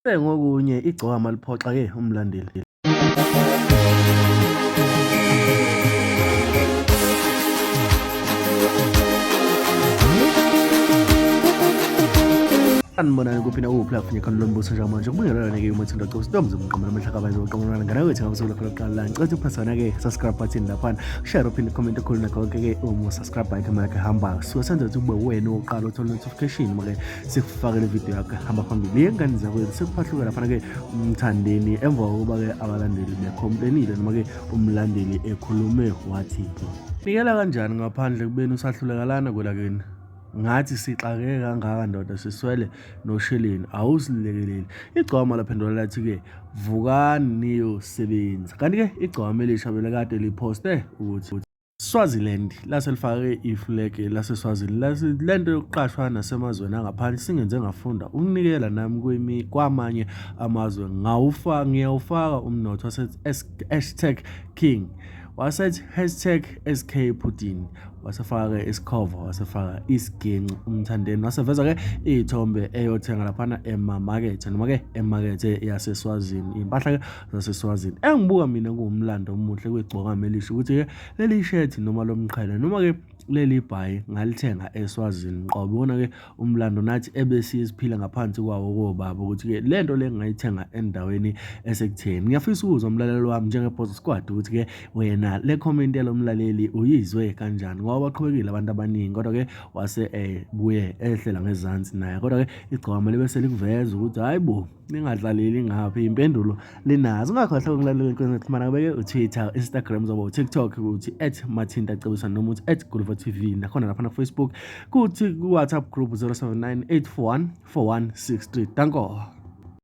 Ngokunye igcokama liphoxa ke umlandeli. Sanibonani kuphi nakuphi lapho ngikhona lo mbuso njengamanje kubingelelane-ke uMathunda Gcobo Ntombi umqamela amahlakabazi oqamelana ngane wethu ngabe sokula lokuqala la ngicela ukuthi uphasana-ke subscribe button laphana share uphinde comment okhulu nakho konke-ke uma usubscribe yakhe makhe hamba suke senza ukuthi kube wena wokuqala othola notification uma-ke sikufakele video yakho hamba phambili yengane zakwethu sekuphahluka laphana-ke umthandeni emva kokuba-ke abalandeli bekhompleyinile noma-ke umlandeli ekhulume wathi nikela kanjani ngaphandle kubeni usahlulekalana kwelakini ngathi sixakeke kangaka ndoda siswele nosheleni awusilekeleli igcwama laphendula lathi-ke vukani niyosebenza kanti-ke igcwama elisha belekade liphoste ukuthi Swaziland lase lifake iflege laseSwaziland lento yokuqashwa nasemazweni angaphandle singenze ngafunda ukunikela nami kwemi kwamanye amazwe ngawufa ngiyawufaka umnotho wasethi hashtag king wasethi hashtag SK Putin wasefaka-ke isikhova wasefaka isiginci umthandeni waseveza-ke iy'thombe eyothenga laphana emamakethe noma-ke emakethe yaseSwazini iy'mpahla-ke zaseSwazini engibuka mina kuwumlando omuhle kwigcokama elisha ukuthi-ke leli shethi noma lomqhele noma-ke leli bhayi ngalithenga eSwazini qobo iwona-ke umlando nathi ebesiye siphila ngaphansi kwawo kobaba ukuthi-ke le nto le ngayithenga endaweni esekutheni ngiyafisa ukuzwa umlaleli wami njenge-boss squad ukuthi-ke wena le comment yalo mlaleli uyizwe kanjani ngoba baqhubekile abantu abaningi kodwa-ke wase ebuye ehlela ngezansi naye kodwa-ke igcokama libe selikuveza ukuthi hhayi bo ningadlaleli ngapha iy'mpendulo linazo ungakhohlwa ukulalela inkundla zokuxhumana kubeke utwitter instagram zoba utiktok uthi at mathinta cebisa noma uthi at guluva tv nakhona laphana kufacebook kuthi ku-whatsapp group 079 841 4163 danko.